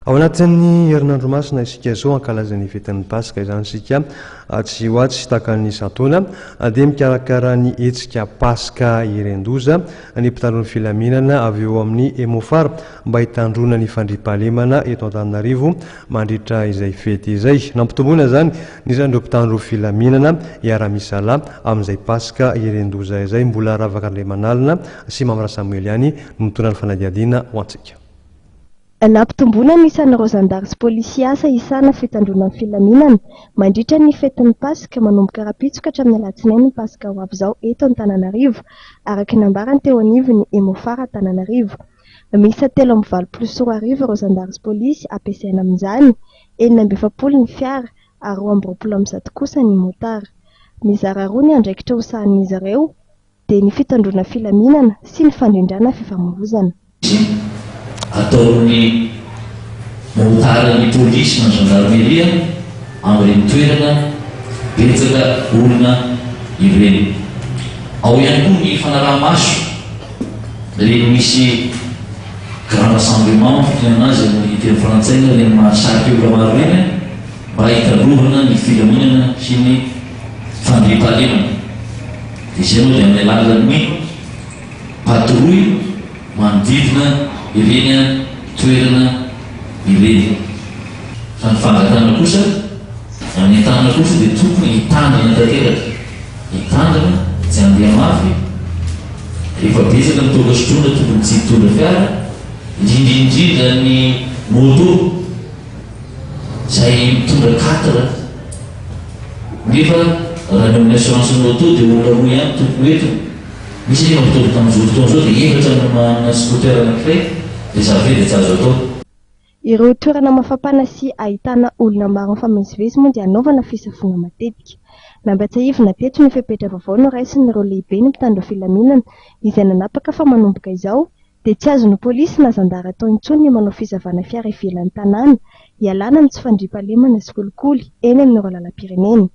Ao anatin'ny herinandro masina isika izao, hankalaza ny fetin'ny Paska izany isika atsy ho atsy. Tahaka ny isan-taona dia mikarakara ny hetsika Paska Irendoza ny mpitandro ny filaminana avy eo amin'ny Emofar mba hitandroana ny fandriampahalemana eto Antananarivo mandritra izay fety izay. Nampitomboina izany ny isan'ireo mpitandro filaminana hiara-misalahy amin'izay Paska Irendoza izay. Mbola Ravaka Andriamanalina sy Mamy Rasamoely ihany no mitondra ny fanadihadiana ho antsika. Nampitomboina ny isan'ireo zandary sy polisy hiasa hisahana fitandroana ny filaminana mandritra ny fetin'ny Paska manomboka rahampitso ka hatramin'ny alatsinainy Paska ho avy izao eto Antananarivo, araka ny nambarany teo anivon'ny Emofar Antananarivo. Miisa 2083 ireo zandary sy polisy ampiasaina amin'izany, 46 ny fiara ary 122 kosa ny motard. Mizara roa ny andraikitra hosahanin'izy ireo, dia ny fitandroana filaminana sy ny fandrindrana fifamoivoizana. Misy ataon'ny motard ny polisy na gendarmerie amin'ireny toerana betsaka olona ireny. Ao ihany koa ny fanaraha-maso ireny misy grand rassemblement fihinana azy amin'ny teny frantsay na ireny mahasarika olona maro ireny mba hitandrovana ny filaminana sy ny fandriampahalemana. Dia izay moa dia amin'ny alalan'ny patrouille manodidina ireny toerana ireny. Fa ny fangatahana kosa, na ny entanina kosa dia tokony hitandrina tanteraka. Hitandrina, tsy handeha mafy, rehefa betsaka ny toaka sotroina tokony tsy hitondra fiara, indrindra indrindra ny moto. Izay mitondra quatre nefa raha ny amin'ny assurance ny moto dia olona roa ihany tokony ho entiny. Misy anefa mitovy tamin'izao fotoana izao dia efatra no manana scooter anankiray dia izany ve dia tsy azo atao. Ireo toerana mafampana sy ahitana olona maro mifamezivezy moa dia anaovana fisafoana matetika. Nampatsiahivina teto ny fepetra vaovao noraisin'ireo lehiben'ny mpitandro filaminana izay nanapaka fa manomboka izao dia tsy azon'ny polisy na zandary atao intsony ny manao fisavana fiara ivelan'ny tanàna hialana amin'ny tsy fandriampahalemana sy kolikoly eny amin'ireo lalam-pirenena.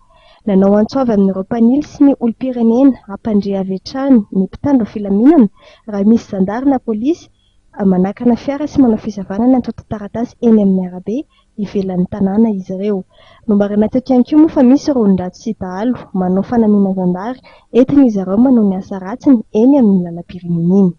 Nanao antso avy amin'ireo mpanily sy ny olom-pirenena hampandre avy hatrany ny mpitandro filaminana raha misy zandary na polisy manakana fiara sy manao fisavana ny antontan-taratasy eny amin'ny arabe ivelan'ny tanàna izy ireo. Nomarihina teto ihany koa moa fa misy ireo olon-dratsy sy dahalo manao fanamiana zandary entin'izy ireo manao ny asa ratsiny eny amin'ny lalam-pirenena eny.